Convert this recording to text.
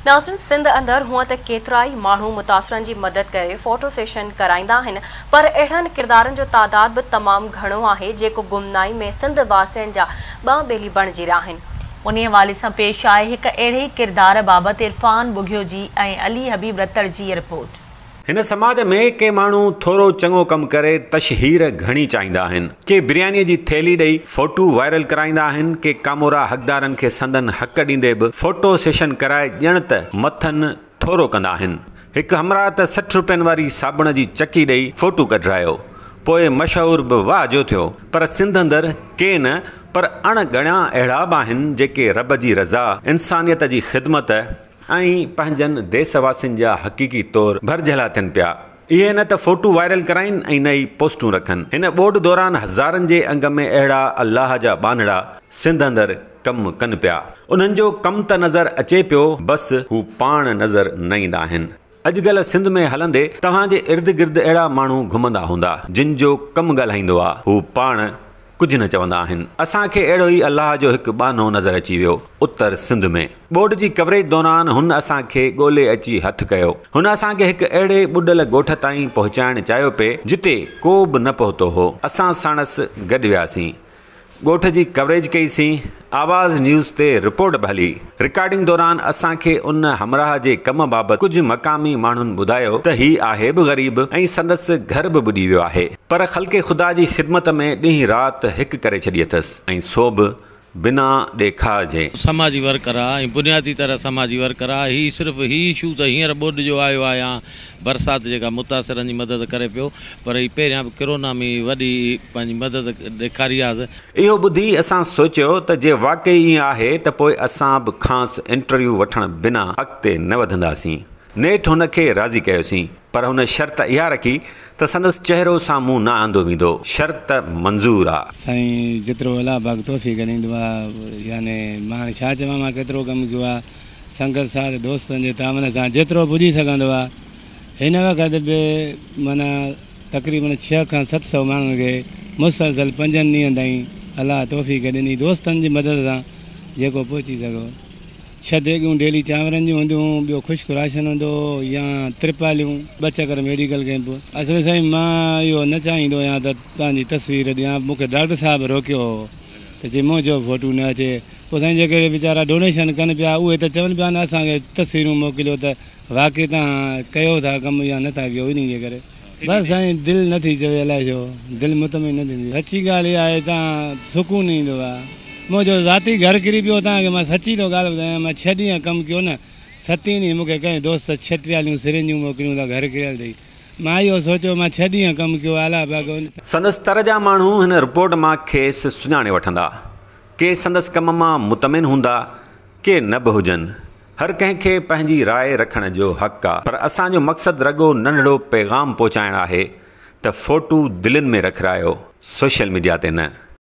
ناظرين سنڌ اندر هونئن ته ڪيترائي ماڻهو متاثرن جي مدد ڪري فوٽو سيشن ڪرائيندا آهن پر اهڙن ڪردارن جو تعداد به تمام گهڻو آهي جيڪو گمنامي ۾ سنڌ واسين جا ٻانهن ٻيلي بڻجي رهيا آهن. انهيء حوالي سان پيش آهي هڪ اهڙي ئي ڪردار بابت عرفان ٻگهيو جي ۽ علي حبيب رتڙ جي هيء رپورٽ. هن سماج ۾ ڪي ماڻهو ٿورو چڱو ڪم ڪري تشهير گهڻي چاهيندا آهن. ڪي بريانيء جي ٿيلهي ڏئي فوٽو وائرل ڪرائيندا آهن، ڪي ڪامورا حقدارن کي سندن حق ڏيندي به فوٽو سيشن ڪرائي ڄڻ ته مٿن ٿورو ڪندا آهن. هڪ همراهه ته 60 روپين واري صابڻ جي چڪي ڏئي فوٽو ڪڍرايو. پوء مشهور به واهه جو ٿيو. پر سنڌ اندر ڪي نه پر اڻ ڳڻيا اهڙا به آهن جيڪي رب جي رضا، انسانيت جي خدمت، ۽ پنهنجن ديس واسين جا حقيقي طور ڀرجهلا ٿين پيا. اهي نه ته فوٽو وائرل ڪرائين ۽ نه ئي پوسٽون رکن. هن ٻوڏ دوران هزارن جي انگ ۾ اهڙا الله جا ٻانهڙا سنڌ اندر ڪم ڪن پيا. انهن جو ڪم ته نظر اچي پيو بس هو پاڻ نظر نه ايندا آهن. اڄڪلهه سنڌ ۾ هلندي توهان جي ارد گرد اهڙا ماڻهو گهمندا هوندا جن جو ڪم ڳالهائيندو آ هو پاڻ ڪجهه نه چوندا آهن. اسان کي اهڙو ئي الله جو هڪ ٻانهو نظر اچي ويو اتر سنڌ ۾. ٻوڏ جي ڪوريج دوران هن اسان کي ڳولي اچي هٿ ڪيو. هن اسان کي هڪ اهڙي ٻڏل ڳوٺ تائين پهچائڻ چاهيو پئي جتي ڪو به نه پهتو هو. اسان ساڻس گڏ وياسين. ڳوٺ جي ڪوريج ڪئي سين. آواز نيوز تي رپورٽ به هلي. رڪارڊنگ دوران اسان کي ان همراهه جي ڪم بابت ڪجهه مقامي ماڻهن ٻڌايو ته هي آهي به غريب ۽ سندس گهر به ٻڏي ويو آهي پر خلق خدا جي خدمت ۾ ڏينهن رات هڪ ڪري ڇڏي اٿس ۽ سو به بنا ڏيکاء جي. سماجي ورڪر آ ۽ بنيادي طرح سماجي ورڪر آ هي صرف هي اشو ته هينئر ٻوڏ جو آيو آ يا برسات جيڪا متاثرن جي مدد ڪري پيو پر هي پهريان به ڪرونا ۾ وڏي پنهنجي مدد ڏيکاري آس. اهو ٻڌي اسان سوچيو ته جي واقعي ائين آهي ته پوء اسان به کانئس انٽرويو وٺڻ بنا اڳتي نه وڌنداسين. نيٺ هن کي راضي ڪيوسين، پر هن شرط اها رکي ته سندس چهرو سامهون نه آندو ويندو. شرط منظور آ. سائين جيترو الله پاڪ توفيق ڏيندو آ يعني مان هاڻي ڇا چوان مان ڪيترو ڪم ڪيو آ سنگت ساٿ دوستن جي تعاون سان جيترو پڄي سگهندو آ هن وقت به معنيٰ تقريبن ڇهه کان 700 ماڻهن کي مسلسل پنجن ڏينهن تائين الله توفيق ڏني دوستن جي مدد سان جيڪو پهچي سگهيو. ڇهه ديڳون ڊيلي چانورن جون هونديون هيون، ٻيو خشڪ راشن هوندو هو يا ترپاليون، ٻه چڪر ميڊيڪل ڪئمپ. اصل ۾ سائين مان اهو نه چاهيندو هيان ته پنهنجي تصوير ڏيان، مون کي ڊاڪٽر صاحب روڪيو هو ته چي منهنجو فوٽو نه اچي. پوء سائين جيڪي ويچارا ڊونيشن ڪن پيا اهي ته چون پيا نه اسان کي تصويرون موڪليو ته واقعي توهان ڪيو ٿا ڪم يا نه ٿا ڪيو انهي جي ڪري. بس سائين دل نه ٿي چوي الائي ڇو دل مطمئن نه ٿيندي. سچي ڳالهه اها آهي تان سڪون نه ايندو آهي. منهنجو ذاتي گهر ڪري پيو تان کي مان سچي ٿو ڳالهه ٻڌايان مان ڇهه ڏينهن ڪم ڪيو نه ستين ڏينهن مون کي ڪنهن دوست ڇهه ٽراليون سرن جون موڪليون ته گهر ڪريل اٿئي مان اهو سوچيو مان ڇهه ڏينهن ڪم ڪيو الله پاڪ ان سندس تر جا ماڻهو هن رپورٽ مان کيس سڃاڻي وٺندا. ڪي سندس ڪم مان مطمئن هوندا، ڪي نه به هجن. هر ڪنهن کي پنهنجي راء رکڻ جو حق آ پر اسان جو مقصد رڳو ننڍڙو پيغام پهچائڻ آهي ته فوٽو دلين ۾ رکرايو سوشل ميڊيا تي نه.